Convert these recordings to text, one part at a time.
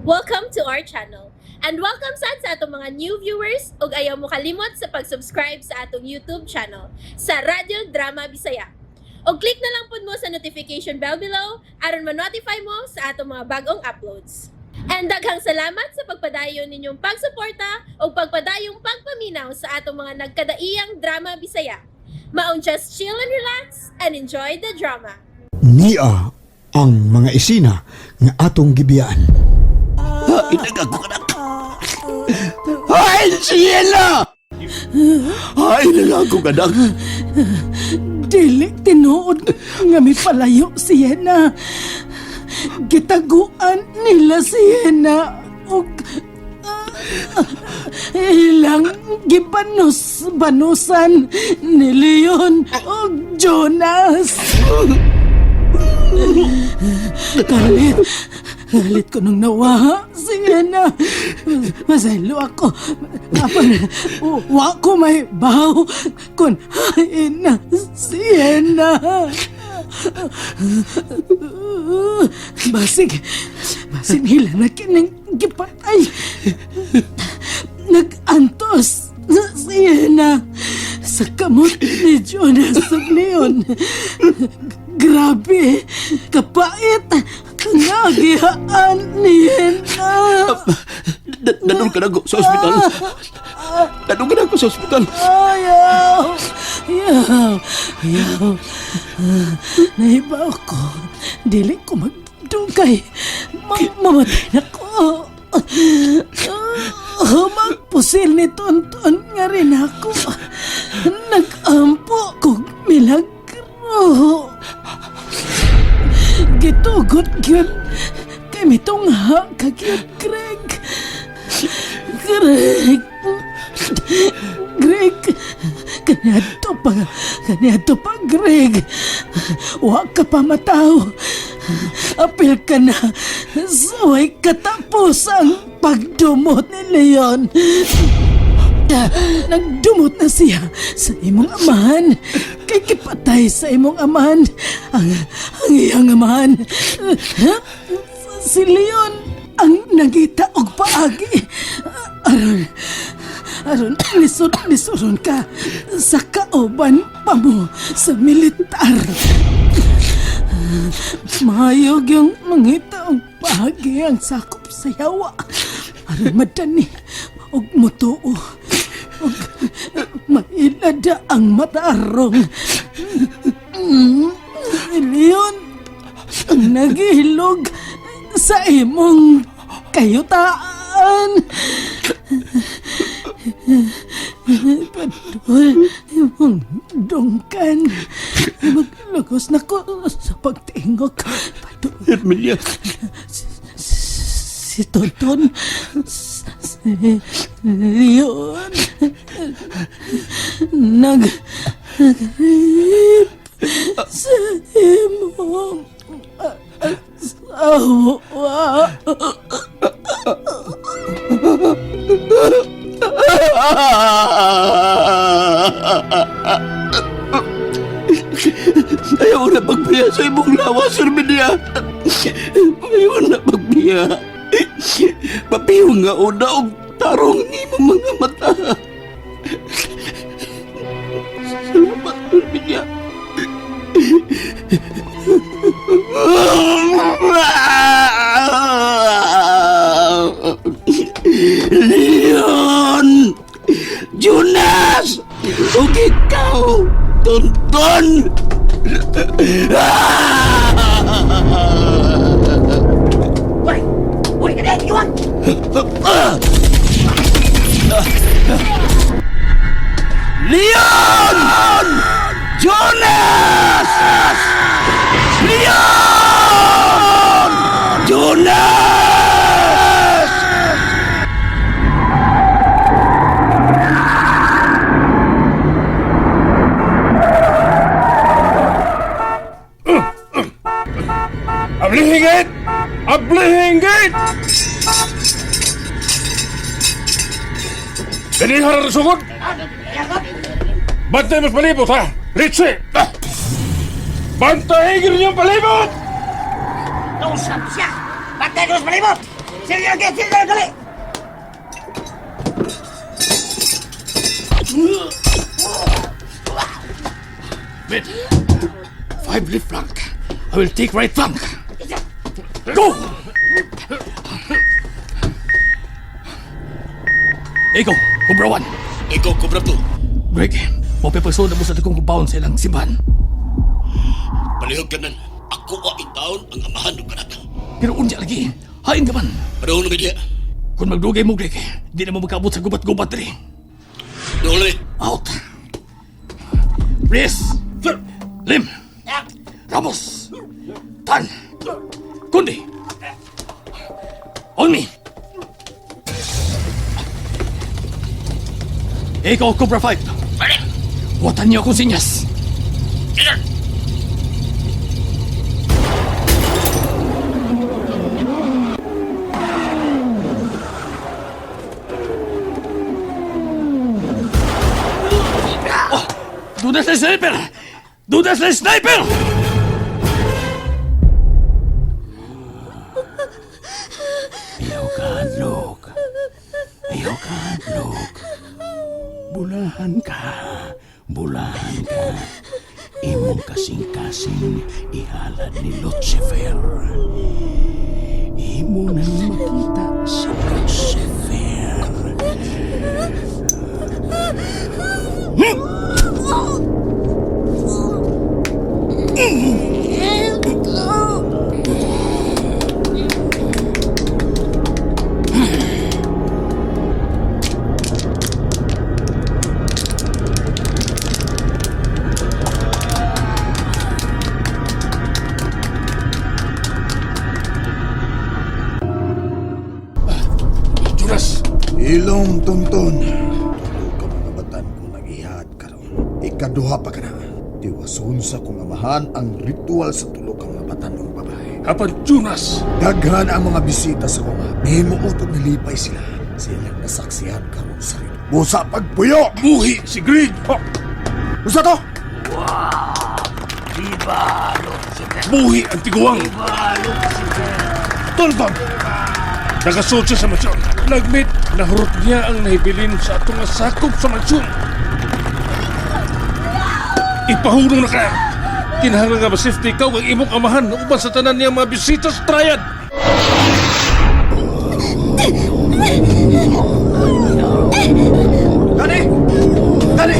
Welcome to our channel. And welcome sad sa atong mga new viewers ug ayaw mo kalimot sa pag-subscribe sa atong YouTube channel sa Radyo Drama Bisaya. Og click na lang pud mo sa notification bell below aron ma-notify mo sa atong mga bagong uploads. And daghang salamat sa pagpadayon ninyong pagsuporta ug pagpadayong pagpaminaw sa atong mga nagkadaiyang drama Bisaya. Maong just chill and relax and enjoy the drama. Nia ang mga isina nga atong gibiyaan. Hain ang ako anak. Hain si Yela! Hain ang akong anak. Dili tinuod nga mipalayo si Yena. Gitaguan nila si Yena ug ilang gibanos-banusan ni Leon ug Jonas. Galit. Galit ko nung nawaha si Yena. Masaylo ako. Apan, wa ko may baw kung hain na si Yena. Basig, basig nila na kining gipatay. Nag-antos si Yena sa kamot ni Jonas ug Leon. Grabe, kapait ang agihaan ni Yena. Dadon ka na ko sa ospital. Dadon ka na ko sa ospital. Ayaw! Ayaw! Ayaw! Nahiba ako. Dili ko magdugay. Mamatay na ko. Magpusil ni Tonton nga rin ako. Nag-ampo kog milagro. Gitugot gyud. Kay mitungha ka gyud, Greg. Greg. Greg, kaniadto pa, Greg. Wa ka pa mataw. Apil ka na. Suway katapos ang pagdumot ni Leon. Nagdumot na siya sa imong amahan. Kay kipatay sa imong amahan. Ang iyang amahan. Si Leon ang nangita og paagi. Aron, aron lisod lisuron ka sa kauban pa mo sa militar. Mayog yung mangita og paagi ang sakop sa yawa. Aron madani og mutuo og mailada ang matarong. Leon, ang naghihilog sa imong kayutaan. Padul, imong dungkan. Maglugos na ko sa pagtingok. Padul, Herminia, si Tonton, si Leon, nag, nagrip sa imong asawa. Ayaw na pagbiya sa imong lawas, Herminia. Ayaw na pagbiya. Papiyo nga una og tarong imong mga mata. Salamat, Herminia. Leon! Jonas! Ug ikaw, Tonton! Uy! Uy, ka na! Iwan! Leon! Jonas! Leon! Jonas! Ablihingit! Ablihingit! Dali harar sugod! Bantay mas palibot ha! Ritsi! Ah! Bantay niyong palibot! Nausap siya! Bantay ko sa palibot! Sige, sige, sige, dali! Men, five left flank. I will take right flank. Go! Ikaw, Cobra 1. Ikaw, Cobra 2. Greg, mapipagsunod mo sa dakong compound sa ilang simbahan. Palihog ka nan. Ako a itaon ang amahan ng kanaka. Pero unya lagi, hain ka man. Pareho na media. Kung magdugay mo, Greg, di na mo magkaabot sa gubat-gubat diri. Doon na. Out. Reyes. Lim. Ramos. Tan. Kundi. On me. Ikaw, Cobra 5. Watan niyo akong sinyas. Oh, Dudas na sniper! Dudas na sniper! Ayaw ka, hadlok. Ayaw ka, hadlok. Bulahan ka. Bulahan ka. Imong kasing-kasing ihalad ni Lucifer. Imo nang makita si Lucifer. Jonas! Ilong tonton. Tulo ka mga batan ko nag-ihad karon. Ikaduha pa ka na. Tiwason sa kong amahan ang ritual sa tulo ka mga batan ng babae. Apan Jonas! Daghan ang mga bisita sa kuma. Nimuot og nilipay sila. Silang nasaksihan karon sa ritual. Busa pagpuyo! Buhi si Greg! Oh, Busa to! buhi ang tiguang! Tonton! Nakasulod siya sa mansyon. Nagmit, nahurot niya ang nahibilin sa atong sakop sa mansyon. Ipahulong na ka! Kinahanglan nga ba safety ikaw ang imong amahan uban sa tanan niya mga bisita sa triad! Dani! Dani!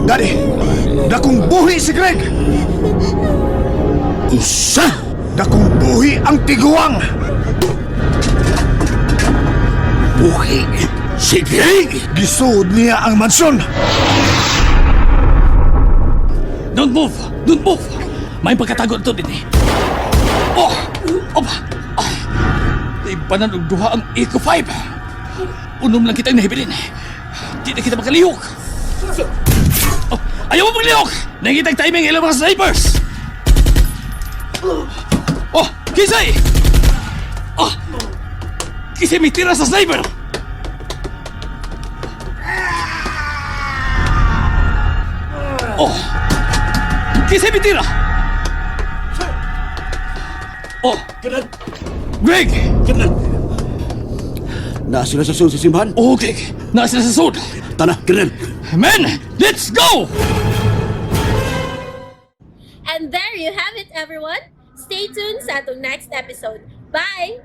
Dani! Dakong buhi si Greg! Usa! Dakong buhi ang tiguang! Buhi si Greg! Gisuod niya ang mansyon! Don't move! Don't move! May pagkatago ito din eh. Oh! Opa! Ah! Ibanan og duha ang Eco 5. Unom lang kita ang nahibilin. Di na kita makalihok. Oh, ayaw mo maglihok! Nangitag timing ilang mga snipers! Oh! Kisay! Oh! Kisay may tira sa sniper! Oh! Kisay may tira! Oh! Greg! Colonel! Na sila sa sulod sa simbahan? Oh, Greg! Nasa sila sa sud! Tana, Colonel! Men, let's go! And there you have it, everyone. Stay tuned sa atong next episode. Bye!